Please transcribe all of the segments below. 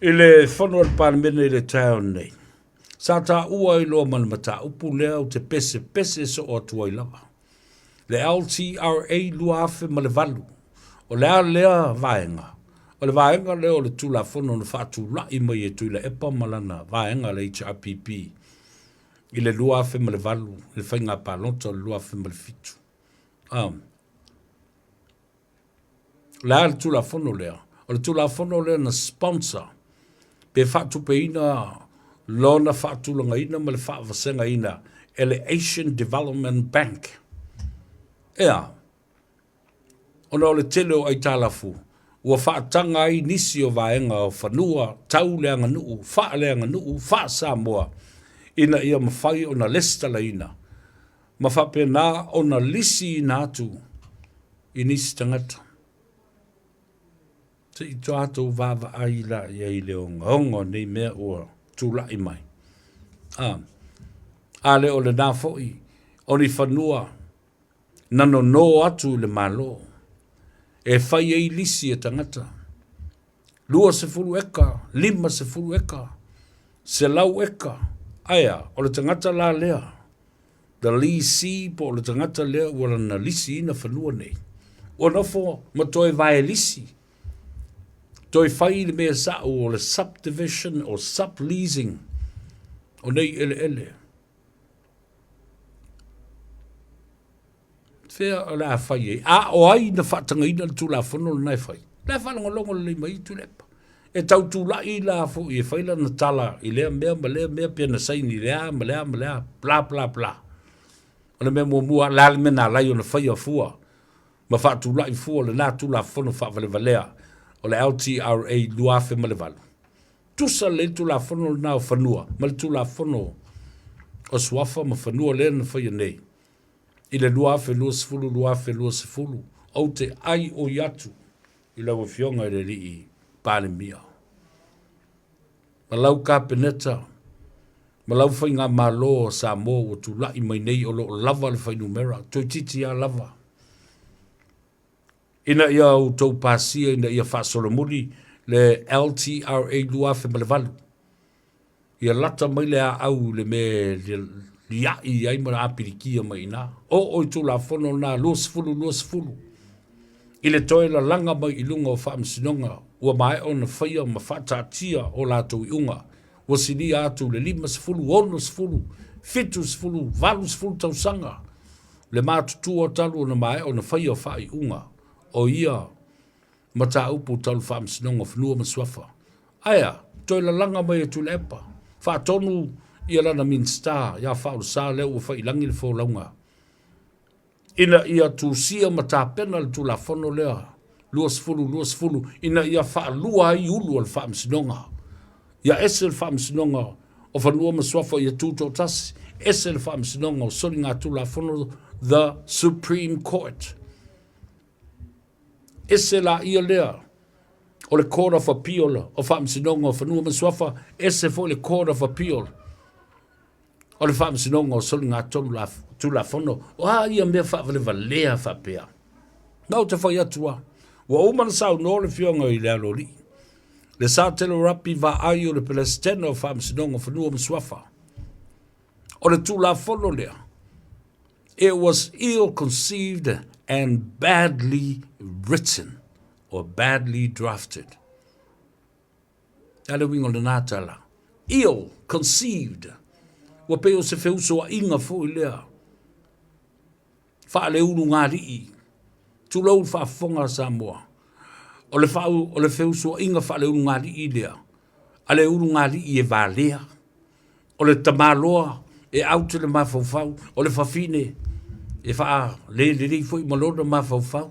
I le fono a le Palemene i le taeao nei, sa taua ai loa ma le mataupu lea ou te pesepese soo atu ai lava. Le LTRA 2008, o le a lea vaega? O le vaega lea o le Tulafono na faatulai mai e Tuilaepa ma lana vaega le HRPP i le 2008 i le faiga palota o le 2007. O le a le Tulafono lea? O le Tulafono lea na sponsor pe faatupeina lona faatulagaina ma le faavasegaina e le Asian Development Bank. Ea, ona o le tele o aitalafu, ua faataga ai nisi o vaega o fanua tau le aganuu, faaleaganuu, faa-Samoa, ina ia mafai ona lesitalaina ma faapena ona lisiina atu i nisi tagata. Se i tatou vaavaai la i ai i le ogaoga o nei mea ua tulai mai. A, a le o lena foi o ni fanua na nono atu i le Malo e fai ai lisi a tagata, 20 eka, 50 eka, 100 eka, ae a, o le tagata la lea, the lessee po o le tagata lea ua lana lisiina fanua nei, ua nofo ma toe vae lisi, toe fai le mea sa'o o le subdivision or subleasing o nei eleele. Fea o le a fai ai? A o ai na faatagaina le Tulafono lena e fai? La e faalogologo lelei mai Tuilaepa. E tau tulai la foi e fai lana tala i lea mea ma lea mea pe na saini i le a ma le a ma le a, bla bla bla. O le mea muamua, o le a le mea na ala ai ona faia fua ma faatulai fua lena Tulafono faavalevalea o le LTRA 2008. Tusa lelei le Tulafono lena o Fanua ma le Tulafono o Suafa ma Fanua lea na faia nei i le 2020, 2020. Ou te ai oi atu i lau Afioga i le Alii Palemia ma lau Kapeneta ma lau Faigamalo o Samoa ua tulai mai nei o lo o lava le fuainumera, toeitiiti lava lava ina ia outou pasia ina ia faasolomuli le LTRA 2008. Ia lata mai le aau i le mea e liai ai ma apilikia mai i ina. Oo i Tulafono lena 20 20 i le toe lalaga mai i luga o faamasinoga ua maea ona faia ma faataatia o latou iuga ua silia atu i le 50, 60, 70, 80 tausaga le matutua talu ona maea ona faia faaiuga o ia mataupu tau le Faamasinoga o Fanua ma Suafa. Ae a? Toe lalaga mai e Tuilaepa, faatonu ia lana Minisita ia Faaolesa lea ua fai i lagi le folauga ina ia tusia ma tapena le Tulafono lea 2020 ina ia faalua ai ulu o le Faamasinoga. Ia ese le Faamasinoga o Fanua ma Suafa ia tutoatasi, ese le Faamasinoga o Soligatulafono, the Supreme Court. Ese la ia lea o le Court of Appeal o Faamasinoga o Fanua ma Suafa, ese foi le Court of Appeal o le Faamasinoga o Soligatulafono. O a ia mea faavalevalea faapea? Na ou te fai atu a, ua uma na saunoa le Afioga i le Aloalii, le Satelo Rapi Vaai o le Pelesitena o Faamasinoga o Fanua ma Suafa. O le Tulafono lea, it was ill-conceived and badly written or badly drafted. A le uiga o lena tala, ill-conceived, ua pei o se feusoaiga foi lea, faaleulugalii, tulou le faafofoga a Samoa, o le, faa, o le feusoaiga faaleulugalii lea, a le ulugalii e valea, o le tamaloa e aute le mafaufau, o le fafine e faalelelei foi ma lona mafaufau.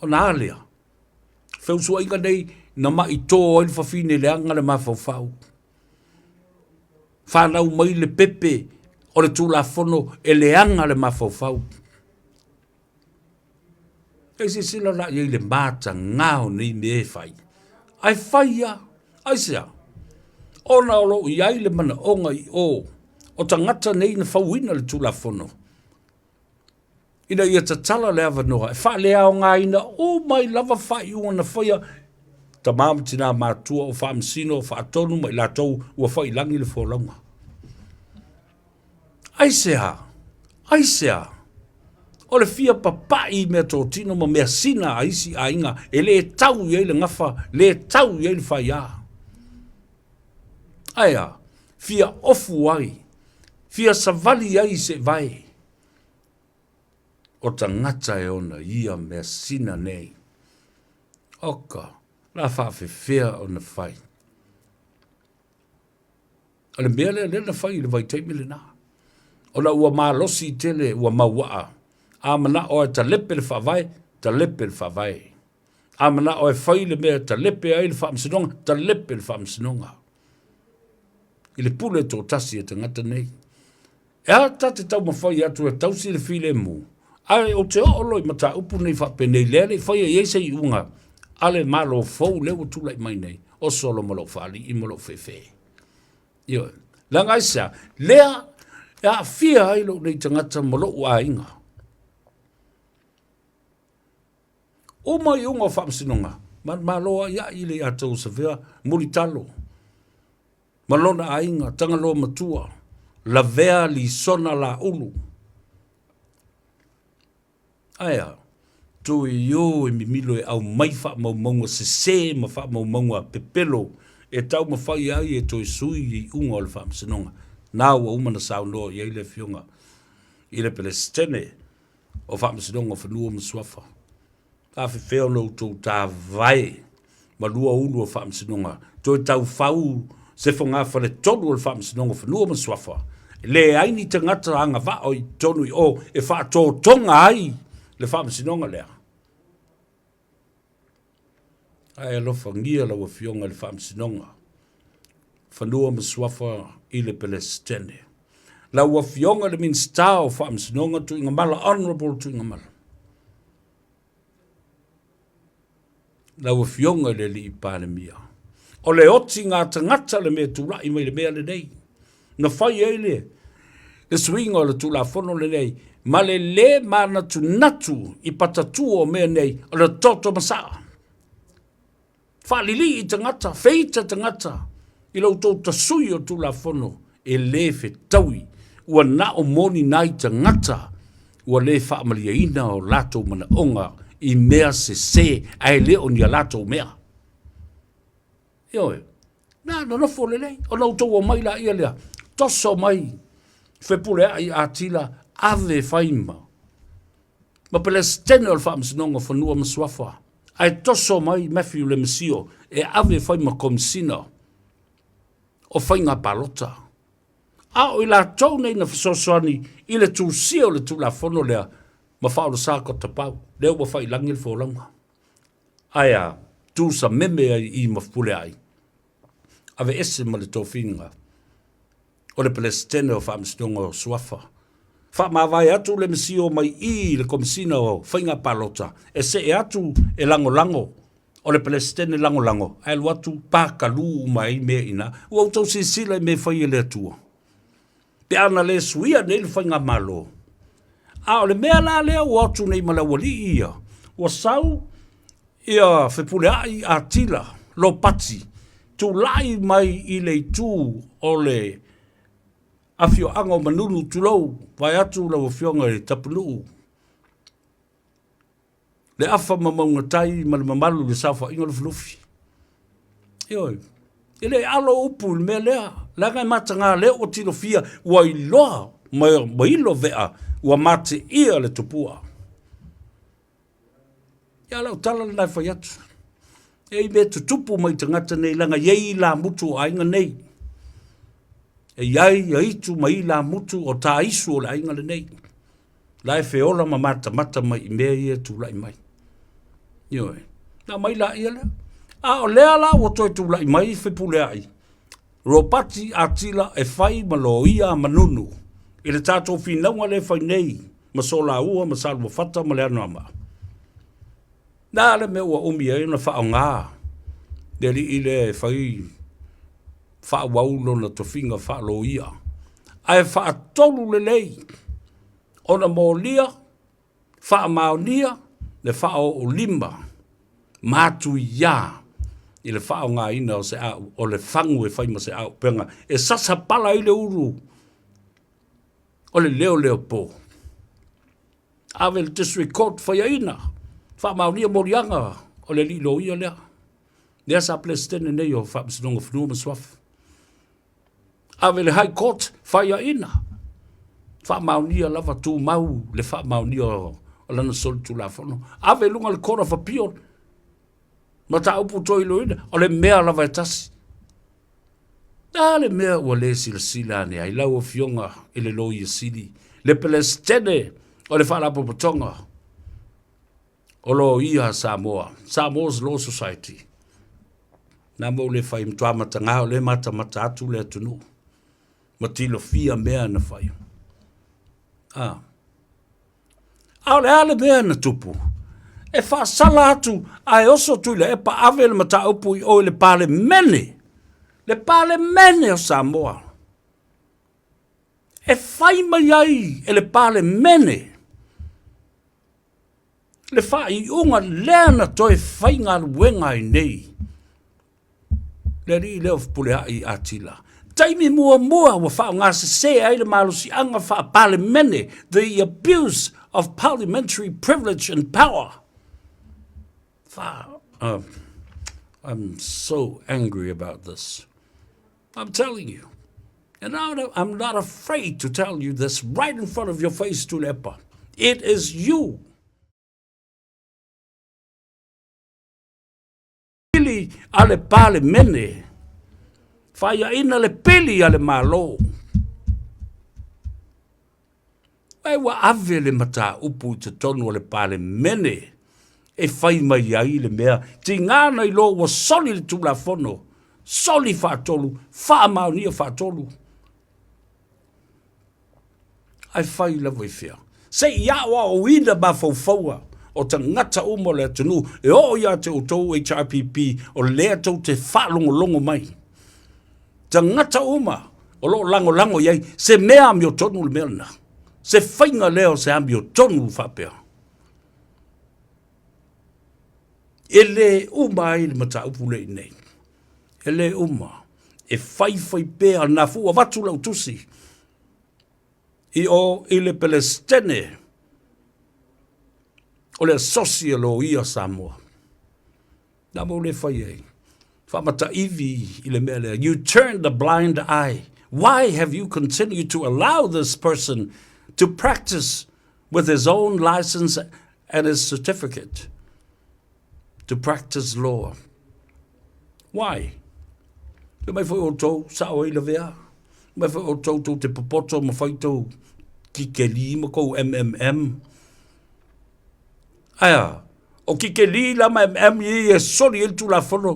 Ona a lea, feusuaiga nei na maitō ai le fafine leaga le mafaufau. Fanau mai le pepe o le Tulafono e leaga le mafaufau. E silasila la i ai le matagā o nei mea e fai. Ae fai lava. Aisea? Ona o lo o i ai le manaoga i o o tagata nei na fauina le Tulafono ina ia tatala le avanoa e faaleaogaina uma ai lava faaiuga na faia. tamā ma tinā matua, o faamasino, o faatonu ma i latou ua faiilagi le folauga. Aisea? Aisea? O le fia papa'i i meatotino ma measina a isi aiga e lē tau i ai le gafa, lē tau i ai le faiā. Ae a? Fia ofu ai, fia savali ai i seevae o tagata e ona ia measina nei. Oka, la faafefea ona fai. O le mea lea lea na fai i le vaitaimi lena. Ona ua malosi tele, ua mauaa. A manao e talepe le faavae, talepe le faavae. A manao e fai le mea e talepe ai le faamasinoga, talepe le faamasinoga. I le pule toatasi e tagata nei. E a ta te taumafai atu e tausi le filemu, ae ou te oo loa i mataupu nei faapenei, lea e le i faia i ai se iuga a le Malo fou lea ua tulai mai nei, o solo ma lou faalii ma lou feefee. Ioe. Leaga aisea? Lea e aafia ai lou nei tagata ma lou aiga. Uma iuga o faamasinoga, manumalo aiai le ia tou Savea Mulitalo ma lona aiga Tagaloa Matua, Lavea Lisona Laulu. Ae a? Tuiū e mimilo e aumai faamaumauga sesē ma faamaumauga pepelo e taumafai ai e toe sui i iuga o le faamasinoga. Na ua uma na saunoa i ai le Afioga i le Peresetene o Faamasinoga o Fanua ma Suafa. Faafefea ona outou tāvae ma lua ulu o faamasinoga, toe taufau se fogafale-tolu o le Faamasinoga o Fanua ma Suafa, leai ni tagata agavaa i totonu i o e faatotoga ai le faamasinoga lea. Ae alofagia lau Afioga i le Faamasinoga Fanua ma Suafa i le Pelesitene. Lau Afioga i le Minisita o Faamasinoga Tuigamala, Honourable Tuigamala. Lau Afioga i le Alii Palemia, o le otiga tagata le mea tulai mai le mea lenei, na fai ai le suiga o le Tulafono lenei, ma le lē manatunatu i patatua o mea nei, o le toto masaa. Faalilii tagata, feita tagata i lo outou tasui o Tulafono e lē fetaui, ua na o moni nai tagata ua lē faamalieina o latou manaoga i mea sesē ae le o ni a latou mea. Ioe, na nonofo lelei, ona outou omai laia lea, toso mai Fepuleai Atila ave fai ma Pelesitene o le Faamasinoga o Fanua ma Suafa, ae toso mai Matthew Lemisio e ave fai ma Komisina o Faiga Palota. A o i latou nei na fesoasoani i le tusia o le Tulafono lea ma Faaolosā Kotapau, lea ua faiilagi le folauga. Ae a, tu sameme ai i ma Fepuleai, aveese ma le tofiga o le Pelesitene o Faamasinoga o Suafa. Faamavae atu le Mesio mai i i le Komisina o Faiga Palota e see atu e lagolago o le Pelesitene lagolago, ae alu atu pakalū uma ai mea i ina. Ua outou silasila i mea e fai e le Atua? Pe a na le suia nei le faigamalo. A o le mea la lea ua atu nei ma le aualii ia, ua sau ia Fepuleai Atila Lopati tulai mai i le itu o le afioaga o Manunu, tulou, vaeatu lau Afioga i Tapunuu, le afa ma Maugatai ma le mamalu i le saofaiga Lufilufi. Ioe, e le alo upu i le mea lea, leaga e mataga lea ua tilofia, ua iloa ma ilo vea, ua mateia le tupua. Ia lau tala lena e fai atu. E i mea tutupu mai tagata nei, leaga e i ai ilamutu o aiga nei. E i ai aitu ma ilamutu o taisu o le aiga lenei. La e feola ma matamata mai i mea ia e tulai mai. Ioe. Na mai la ia lea. A o lea la ua toe tulai mai Fepuleai, Ropati Atila e fai ma loia a Manunu i le tatou finauga lea e fai nei ma Solaua ma Saluafata ma Leanoamaa. Na le mea ua umi ai ona faaaoga le alii lea e fai faaauau lona tofiga faaloia, ae faatolu lelei ona molia faamaonia le faaoolima matuia. i le faaaogaina o se o le fagu e fai ma se auupega e sasa pala ai le ulu o le leoleopo. Ave i le District Court faiaina, faamaonia moliaga o le alii loia lea. Lea sa Peresetene nei o Faamasinoga o Fanua ma Suafa. Ave i le High Court, faiaina, faamaonia lava, tumau le faamaonia o lana solitulafono. Ave i luga o le Court of Appeal, mataupu toe iloiloina, o le mea lava e tasi. A le mea ua le silasila ane ai lau Afioga i le Loia Sili, le Peresetene o le Faalapotopotoga o Loia a Samoa, Samoa's Law Society. Na mo le fai matua mataga o le matamata atu le atunuu ma tilofia mea na fai. Ah. A o le a le mea na tupu? E faasala atu ae oso Tuilaepa ave le mataupu i o i le Palemene, le Palemene o Samoa. E fai mai ai e le Palemene le faaiuga lea na toe faigaluega ai nei le alii lea o Fepuleai Atila. Taimi muamua ua faaaogasese ai le malosiaga faa-Palemene, the abuse of parliamentary privilege and power. I'm so angry about this. I'm telling you. And I'm not afraid to tell you this right in front of your face, Tuilaepa. It is you. Pili a le Palemene, faiaina le pili a le Malo. Ae ua ave le mataupu i totonu o le Palemene e fai mai ai le mea tiga na iloa ua soli le Tulafono, soli faatolu, faamaonia faatolu. Ae fai lava i fea? Se i aoaoina mafaufauga o tagata uma o le atunuu e oo ia te outou HRPP o lea tou te faalogologo mai. Tagata uma o lo o lagolago i ai se mea amiotonu le mea lena. Se faiga lea o se amiotonu faapea. E le uma ai le mataupu lea i inei. E le uma. E faifai pea na fu avatu lau tusi i o i le Pelestene o le asosi a loia Samoa. Na mo le fai ai. Faamataivi i le mea lea. You turn the blind eye. Why have you continued to allow this person to practice with his own license and his certificate to practice law? Why? Fai mai foi outou, sao ai lavea. Mai foi outou tou te popoto ma fai tou kikeli ma kou MMM. Ae a? O kikeli la ma MM ia e soli ai le Tulafono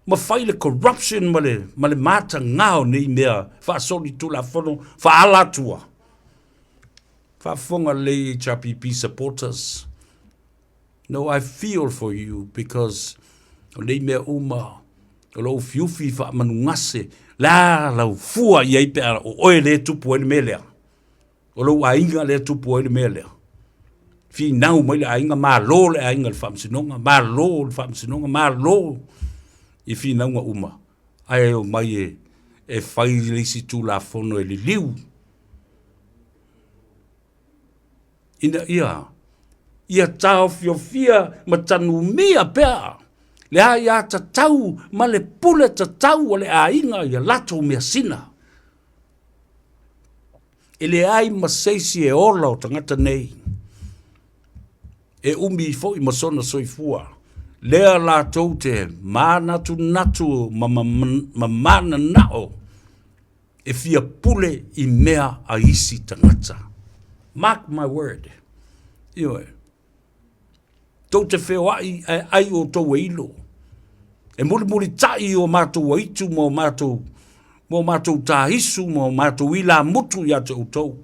ma fai le corruption ma le, ma le matagā o nei mea faasoli Tulafono faaala atua. Faafofoga lelei HRPP supporters. No, I feel for you because o nei mea uma o lo ufiufi faamanugase la lau fua i ai pe a o oe le tupu ai le mea lea. O lou aiga lea tupu ai le mea lea. Finau mai le aiga, malo le aiga i le faamasinoga, malo le faamasinoga, malo i finauga uma. Ae omai e, e fai le isi tulafono e liliu ina ia ia taofiofia ma tanumia pea le aiatatau ma le pule tatau a le aiga ia latou measina. E leai ma se isi e ola o tagata nei, e umi foi ma sona soifua, lea latou te manatunatu ma mananao e fia pule i mea a isi tagata. Mark my word. Ioe. Tou te feoai ae ai outou e ilo. E mulimulitai o matou aitu ma o matou ma o matou tāisu ma o matou ilamutu ia te outou.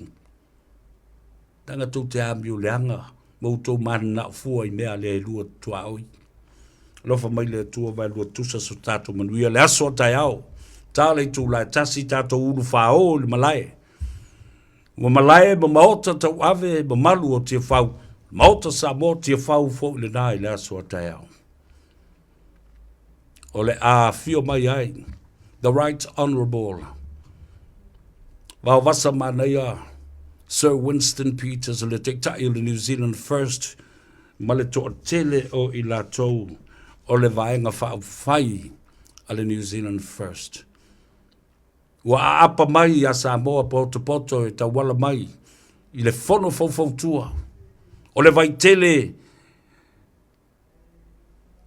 Leaga tou te amio leaga ma outou mananao fua i mea lea e lua tuaoi. Alofa mai le Atua vaelua tusa so tatou manuia le aso a taeao. Ta le itula e tasi tatou ulu fāō i le malae. Ua malae ma maota tauave mamalu o Tiafau, Maota Samoa Tiafau foi lena i le aso a taeao. O le a afio mai ai The Right Honourable Vaovasa Manaia Sir Winston Peters, o le Taitai o le New Zealand First ma le toatele o i latou o le Vaega Faaupufai a le New Zealand First. Ua aapa mai iā Samoa potopoto e tauala mai i le Fono Faufautua o le Vaitele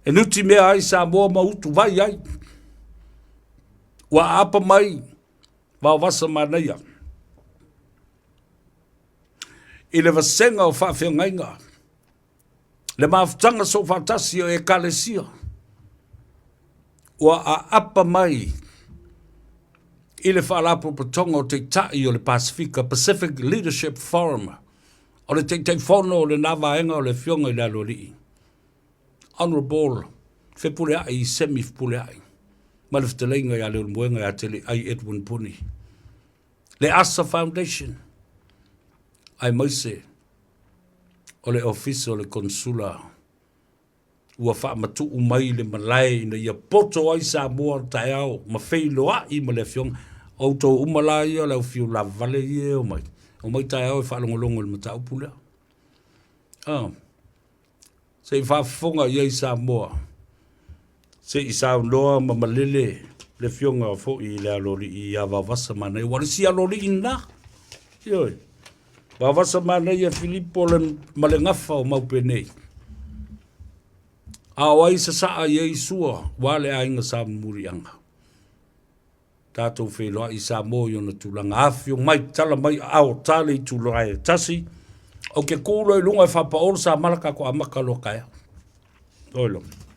e nutimea ai Samoa ma utuvai ai. Ua aapa mai Vaovasa Manaia i le vasega o faafeagaiga, le mafutaga soofaatasi o Ekalesia, ua aapa mai i le Faalapotopotoga o Taitai o le Pasefika, Pacific Leadership Forum, o le Taitaifono o lena vaega o le Afioga i le Aloalii, Honourable Fepuleai Semi Fepuleai, ma le fetalaiga ia Leulumoega ia Teleai Edwin Puni, le ASA Foundation, aemaise o le Ofisa o le Konesula ua faamatuu mai le malae ina ia poto ai Samoa taeao ma feiloai ma le Afioga. O outou uma la ia o le au fiu lavavale ia e omai, omai taeao e faalogologo i le mataupu lea. Ah. Se i faafofoga i ai Samoa, se i saunoa ma malele le Afioga foi i le Aloalii ia Vaovasa Manaia, ua o le isi Aloalii lena. Ioe. Vaovasa Manaia Filipo le, ma le gafa o Maupenei. A o ai sasaa i ai sua, ua le aiga Sa Muliaga. Tatou feiloai i Samoa i ona tulaga. Afifio mai, tala mai aao, ta le itula e tasi. Ou te tu loa i luga e faapaolo sa mala tatou amata loa taeao. Oi loa.